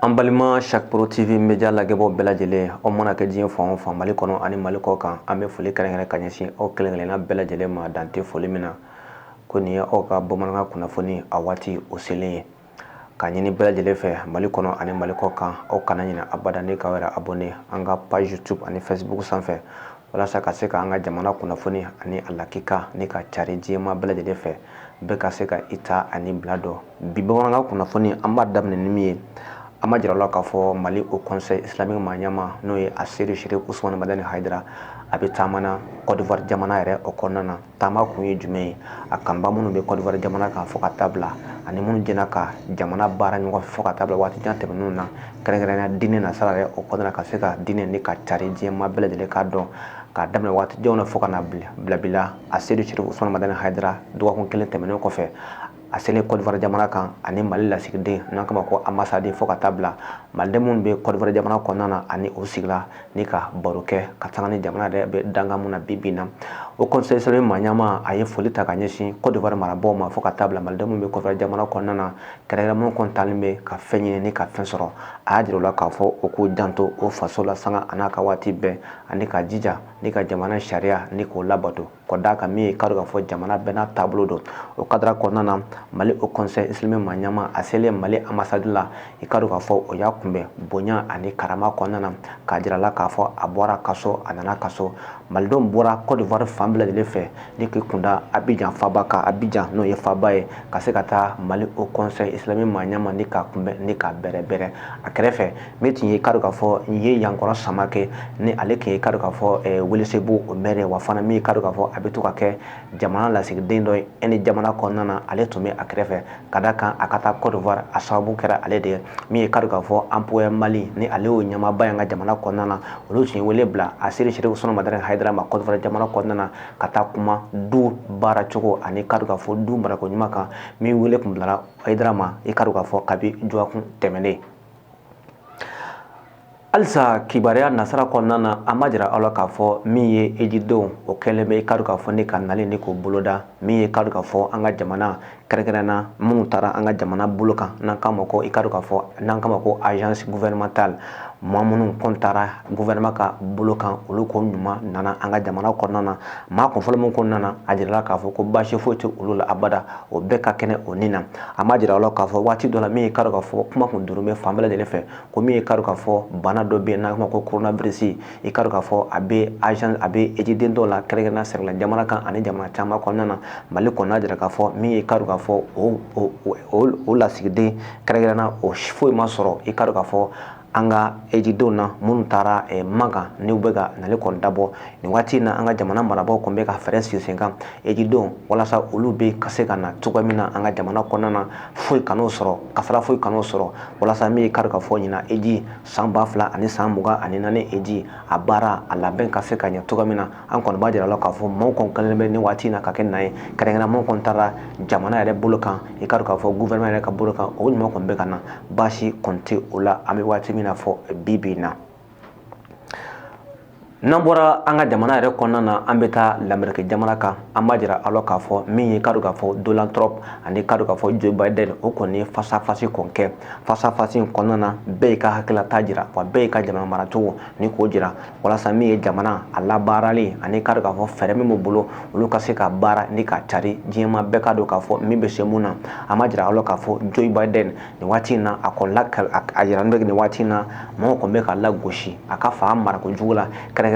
An balima Chaque Pro TV média lajɛbaaw bɛɛ lajɛlen, aw mana kɛ diɲɛ fan o fan, Mali kɔnɔ ani Mali kɔ kan, an bɛ foli kɛrɛnkɛrɛn ka ɲɛsin aw kelen kelenna bɛɛ lajɛlen ma, dan tɛ foli min na. Ko nin ye aw ka bamanankan kunnafoni a waati o selen ye, ka ɲini bɛɛ lajɛlen fɛ Mali kɔnɔ ani Mali kɔ kan, aw kana ɲinɛ abada ni k'aw yɛrɛ abonné an ka page YouTube ani Facebook sanfɛ, walasa ka se ka an ka jamana kunnafoni ani a lakika ni ka cari diɲɛma bɛɛ lajɛlen fɛ, bɛɛ ka se ka i ta ani bila dɔn. Bi bamanankan kunnafoni, an b'a daminɛ ni min ye, an b'a jira la k'a fɔ Mali Haut Conseil islamique maa ɲɛmaa, n'o ye a Seyidu Sherif Usumani Madani Hayidara, a bɛ taama na Côte d'Ivoire jamana yɛrɛ o kɔnɔna na. Taama kun ye jumɛn ye? A kanba minnu bɛ Côte d'Ivoire jamana kan fo ka taa bila, ani minnu jɛna ka jamana baara ɲɔgɔn fɛ fo ka taa bila waati jan tɛmɛnenw na, kɛrɛnkɛrɛnnenya diinɛ nasira yɛrɛ o kɔnɔna na, ka se ka diinɛ ni ka cari diɲɛmaa bɛɛ lajɛlen k'a dɔn, k'a daminɛ waati janw na fo ka na bila bi la. A Seyidu Sherif Usumani Madani Hayidara, dɔgɔkun kelen tɛmɛnen kɔfɛ, a selen Côte d'Ivoire jamana kan, ani Mali lasigiden n'an k'a ma ko ambassade, fo ka taa bila maliden minnu bɛ Côte d'Ivoire jamana kɔnɔna na, ani o sigila ni ka baro kɛ ka sanga ni jamana yɛrɛ bɛ dankan mun na bi bi in na. Haut Conseil islamique maa ɲɛmaa, a ye foli ta ka ɲɛsin Côte d'Ivoire marabaaw ma, fo ka taa bila maliden minnu bɛ Côte d'Ivoire jamana kɔnɔna na, kɛrɛnkɛrɛn minnu kɔni taalen bɛ ka fɛn ɲini ni ka fɛn sɔrɔ. A y'a jira u la k'a fɔ o k'u janto o faso la sanga a n'a ka waati bɛɛ, ani ka jija ni ka jamana sariya ni k'o labato, ka d'a kan min ye k'a dɔn k'a fɔ jamana bɛɛ n'a taabolo don. O cadre kɔnɔna na, Mali Haut Conseil islamique maa ɲɛmaa, a selen Mali ambassade la, i k'a dɔn k'a fɔ o y'a kunbɛn bonya ani karama kɔnɔna na, k'a jira la k'a fɔ a bɔra kaso, a nana kaso. Malidenw bɔra Côte d'Ivoire fan bɛɛ lajɛlen fɛ ni k'i kunda Abidjan faba kan, Abidjan n'o ye faba ye, ka se ka taa Mali Haut Conseil islamique maa ɲɛmaa ni k'a kunbɛn ni k'a bɛrɛbɛrɛ. A kɛrɛfɛ, min tun ye k'a dɔn k'a fɔ n ye Yankɔrɔ Samakɛ, ni ale tun ye k'a dɔn k'a fɔ Welesebugu o maire, wa fana min k'a dɔn k'a fɔ a bɛ to ka kɛ jamana lasigiden dɔ ye Inde jamana kɔnɔna na, ale tun bɛ a kɛrɛfɛ, ka da kan a ka taa Côte d'Ivoire a sababu kɛra ale de ye. Min ye k'a dɔn k'a fɔ Empower Mali, ni ale y'o ɲɛmaaba ye an ka jamana kɔnɔna na, olu tun ye wele bila a Seyidu Sherif Usumani Madani Hayidara ma Côte d'Ivoire jamana kɔnɔna na, ka taa kuma du baara cogo ani k'a dɔn k'a fɔ du marako ɲuman kan. Min wele tun bilara Hayidara ma, i k'a dɔn k'a fɔ kabi dɔgɔkun tɛmɛnen. Halisa kibaruya nasara kɔnɔna na, an b'a jira aw la k'a fɔ min ye ejidenw, o kɛlen bɛ i k'a dɔn k'a fɔ ni ka nali ni k'o boloda. Min ye k'a dɔn k'a fɔ an ka jamana, kɛrɛnkɛrɛnna minnu taara an ka jamana bolo kan, n'an k'a ma ko i k'a dɔn k'a fɔ n'an k'a ma ko agence gouvernementale, maa minnu kɔni taara gouvernement ka bolo kan, olu ko ɲuman nana an ka jamana kɔnɔna na. Maa kunfɔlɔ min kɔnɔna na, a jirala k'a fɔ ko baasi foyi tɛ olu la abada, o bɛɛ ka kɛnɛ o ni na. An b'a jira aw la k'a fɔ waati dɔ la, min ye k'a dɔn k'a fɔ kuma kun duuru bɛ fan bɛɛ lajɛlen fɛ, ko min ye k'a dɔn k'a fɔ bana dɔ bɛ yen n'an k'a ma ko coronavirus, i k'a dɔn k'a fɔ a bɛ agent, a bɛ ejiden dɔw la, kɛrɛnkɛrɛnnenya Sɛnɛgali jamana kan ani jamana caman kɔnɔna na. Mali kɔnɔna jira k'a fɔ min ye k'a dɔn k'a fɔ o lasigiden kɛrɛnkɛrɛnna, o foyi ma sɔrɔ i k'a dɔn k'a fɔ an ka ejidenw na minnu taara Makan n'u bɛ ka nali kɔni dabɔ nin waati in na. An ka jamana marabaaw kɔni bɛ ka fɛɛrɛ sigi sen kan ejidenw, walasa olu bɛ ka se ka na cogoya min na an ka jamana kɔnɔna na, foyi kan'o sɔrɔ, kasara foyi kan'o sɔrɔ, walasa min ye k'a dɔn k'a fɔ ɲinan eji san 2024 eji a baara a labɛn ka se ka ɲɛ cogoya min na. An kɔni b'a jira la k'a fɔ maaw kɔni kɛlen bɛ nin waati in na ka kɛ na ye, kɛrɛnkɛrɛnnenya minnu kɔni taara jamana yɛrɛ bolo kan, i k'a dɔn k'a fɔ gouvernement yɛrɛ ka bolo kan, o ɲuman kɔni bɛ ka na, baasi kɔni tɛ o la an bɛ waati min na fɔ bi bi in na. N'an bɔra an ka jamana yɛrɛ kɔnɔna na, an bɛ taa Lameriki jamana kan. An b'a jira aw la k'a fɔ min ye k'a dɔn k'a fɔ Donald Trump ani k'a dɔn k'a fɔ Joe Biden, o kɔni ye face à face kɔni kɛ. Face à face in kɔnɔna na, bɛɛ y'i ka hakililata jira, wa bɛɛ y'i ka jamana maracogo ni k'o jira, walasa min ye jamana a labaarali ani k'a dɔn k'a fɔ fɛɛrɛ min b'u bolo, olu ka se ka baara ni ka cari diɲɛma, bɛɛ k'a dɔn k'a fɔ min bɛ se mun na. An b'a jira aw la k'a fɔ Joe Biden nin waati in na, a kɔni la a jira bɛ nin waati in na, maaw kɔni bɛ ka lagosi a ka fanga marako jugu la, kɛrɛnkɛrɛnnenya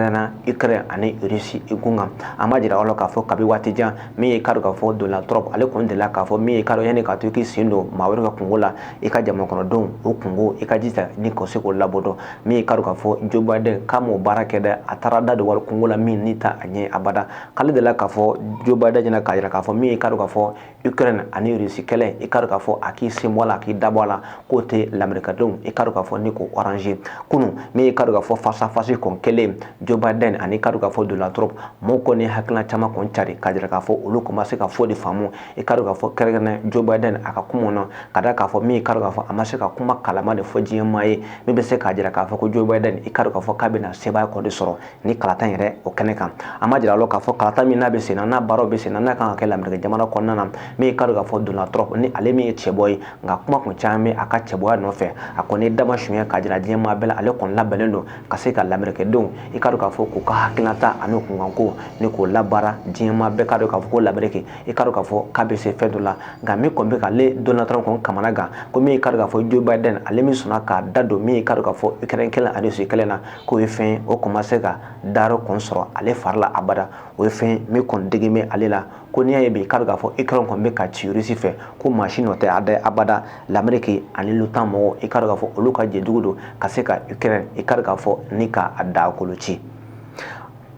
Ukraine ani Russie i kun kan. An b'a jira aw la k'a fɔ kabi waati jan, min ye k'a dɔn k'a fɔ Donald Trump, ale kɔni delila k'a fɔ min ye k'a dɔn yanni k'a to i k'i sen don maa wɛrɛ ka kungo la, i ka jamana kɔnɔdenw o kungo, i ka jija ni ka se k'o labɔdɔn. Min ye k'a dɔn k'a fɔ Joe Biden k'a m'o baara kɛ dɛ, a taara da don wari kungo la min ni ta a ɲɛ abada. K'ale delila k'a fɔ Joe Biden ɲɛna k'a jira k'a fɔ min ye k'a dɔn k'a fɔ Ukraine ani Russie kɛlɛ, i k'a dɔn k'a fɔ a k'i sen bɔ a la, a k'i dabɔ a la, k'o tɛ Lamerikadenw i k'a dɔn k'a fɔ ni k'o arranger. Kunun, min ye k'a dɔn k'a fɔ face à face kɔni kɛlen Joe Biden ani k'a dɔn k'a fɔ Donald Trump, mɔgɔw kɔni hakilina caman kɔni cari k'a jira k'a fɔ olu kɔni ma se ka fɔ de faamu. I k'a dɔn k'a fɔ kɛrɛnkɛrɛnnen Joe Biden a ka kuma na, ka da k'a fɔ min k'a dɔn k'a fɔ a ma se ka kuma kalama de fɔ diɲɛ maa ye min bɛ se k'a jira k'a fɔ ko Joe Biden, i k'a dɔn k'a fɔ k'a bɛna sebaaya kɔni sɔrɔ ni kalata yɛrɛ o kɛnɛ kan. An b'a jira la k'a fɔ kalata min n'a bɛ sen na, n'a baaraw bɛ sen na, n'a kan ka kɛ Lameriki jamana kɔnɔna na, min k'a dɔn k'a fɔ Donald Trump ni ale min ye cɛbɔ ye, nka kuma kun caman bɛ a ka cɛbɔya nɔfɛ. A kɔni dama suɲɛ k'a jira diɲɛ maa bɛɛ la, ale kɔni labɛnnen don ka se ka Lamerikɛdenw, i k'a dɔn k'a fɔ k'u ka hakilinata ani kunkanko ni k'o labaara. Diɲɛ maa bɛɛ k'a dɔn k'a fɔ ko Lameriki, i k'a dɔn k'a fɔ k'a bɛ se fɛn dɔ la. Nka min kɔni bɛ k'ale Donald Trump kɔni kamana gan, ko min k'a dɔn k'a fɔ Joe Biden, ale min sɔnna k'a da don min k'a dɔn k'a fɔ Ukraine kɛlɛ ani Russie kɛlɛ na, k'o ye fɛn ye o kɔni ma se ka dayɔrɔ kɔni sɔrɔ ale fari la abada. O ye fɛn min kɔni digi bɛ ale la, ko n'i y'a ye bi, i k'a dɔn k'a fɔ Ukraine kɔni bɛ ka ci Russie fɛ, ko maa si nɔ tɛ a da abada, Lameriki ani l'OTAN mɔgɔw, i k'a dɔn k'a fɔ olu ka jɛjugu don ka se ka Ukraine, i k'a dɔn k'a fɔ ni ka a dagakolo ci.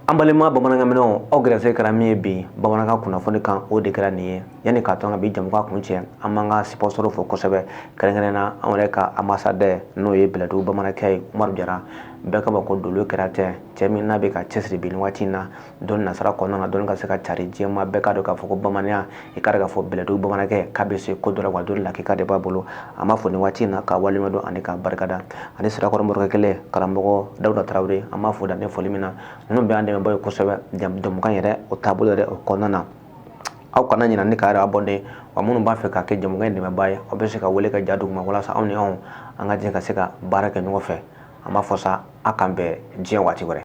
An balima bamanankan minɛnw, aw gɛrɛsɛgɛ kɛra min ye bi bamanankan kunnafoni kan, o de kɛra nin ye. Yanni k'a to an ka bi jamukan kun cɛ, an b'an ka sponsor fo kosɛbɛ, kɛrɛnkɛrɛn na anw yɛrɛ ka ambassadeur, n'o ye Bɛlɛdugu bamanankɛ ye, Umaru Jara, bɛɛ k'a ma ko dolo kɛra tɛ cɛ min n'a bɛ ka cɛsiri bi nin waati in na dɔnni nasara kɔnɔna na, dɔnni ka se ka cari diɲɛ ma, bɛɛ k'a dɔn k'a fɔ ko bamananya, i k'a dɔn k'a fɔ Bɛlɛdugu bamanankɛ k'a bɛ se ko dɔ la, wa dɔnni lakika de b'a bolo. An b'a fɔ nin waati in na ka waleɲuman dɔn ani ka barikada, ani Sirakɔrɔ morikɛ kelen, karamɔgɔ Dawuda Tarawele, an b'a fɔ dan ne foli min na. Ninnu bɛɛ y'an dɛmɛbaa ye kosɛbɛ jamukan yɛrɛ o taabolo yɛrɛ o kɔnɔna na. Aw kana ɲinɛ ni ka yɛrɛ abonné wa. Minnu b'a fɛ ka kɛ jamukan in dɛmɛbaa ye, aw bɛ se ka wele ka ja duguma walasa anw ni anw an ka jɛ ka se ka baara kɛ ɲɔgɔn fɛ. An b'a fɔ sa, a k'an bɛn diɲɛ waati wɛrɛ.